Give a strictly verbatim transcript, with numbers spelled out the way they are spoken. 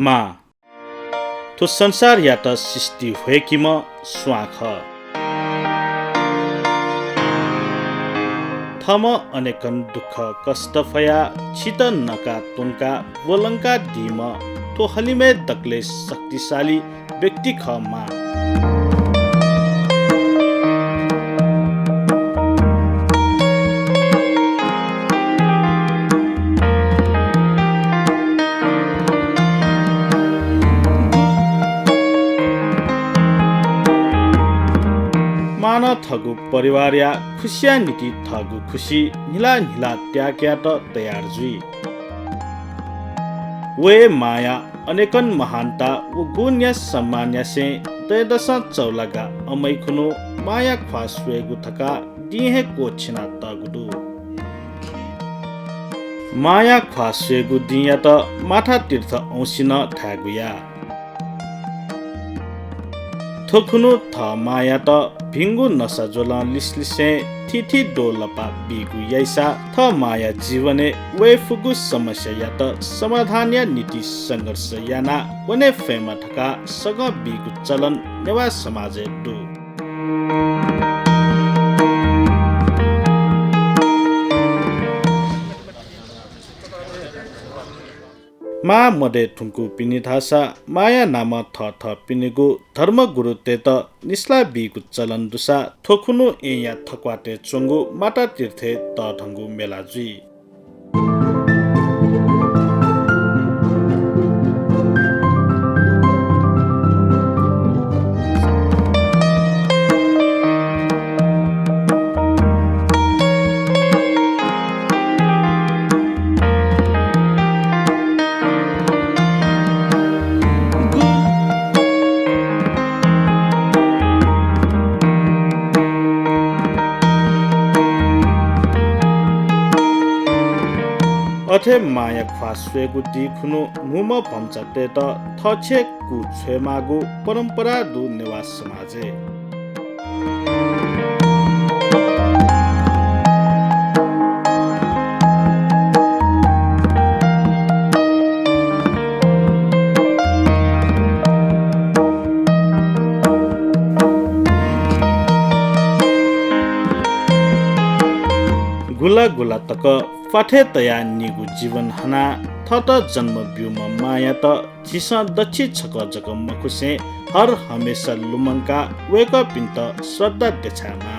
मां थ्व संसारयात सृष्टि ह्वय्‌कीम्ह स्वां खः। थःम्हं अनेकन दुःख कष्ट फयाः छित नका त्वंका ब्वलंकादीम्ह थ्व हलिमय् दकलय् शक्तिशाली व्यक्ति खः मां। मां नं थःगु परिवारया खुसिया निंतिं थःगु खुसि न्हिला न्हिला त्याग यायेत तयार जुइ। वय् मांया अनेकन महानता व गुणया सम्मान यासें दँय्‌दसं चौलागा अमय् खुन्हु मांया ख्वाः स्वयेगु धकाः दिं हे क्वःछिना तःगु दु। मांया ख्वाः स्वयेगु दिंयात माता तीर्थ औंसी नं धायेगु याः। थ्व खुन्हु थः मांयात भिंगु नसा ज्वलं लिसलिसें थीथी द्वः लपा बीगु याइसा थः मांया जीवनय् वय् फुगु समस्यायात समाधानया निंतिं संघर्ष याना वने फयेमा धकाः सगं बीगु चलन नेवाः समाजय् दु। मां मदये धुंकूपिनि धाःसा मांया नामं थःथःपिनिगु धर्मगुरुतय्‌त निसला बीगु चलन दुसा थ्व खुन्हु येँया थक्वातय् च्वंगु माता तीर्थय् तःधंगु मेला जुइ। अथे मांया ख्वाः स्वयेगु दिं खुन्हु म्हुम्ह भम्चातय्‌त थःछेँ कू छ्वयेमाःगु परम्परा दु नेवाः समाजय्। गुला गुला तक प्वाथय् तयाः निगू जीवन हनाः थःत जन्म ब्यूम्ह मांयात झीसं दच्छि छकः जक मखुसें हर हमेसा लुमंकाः वय्‌कःपिन्त श्रद्धा देछायेमाः।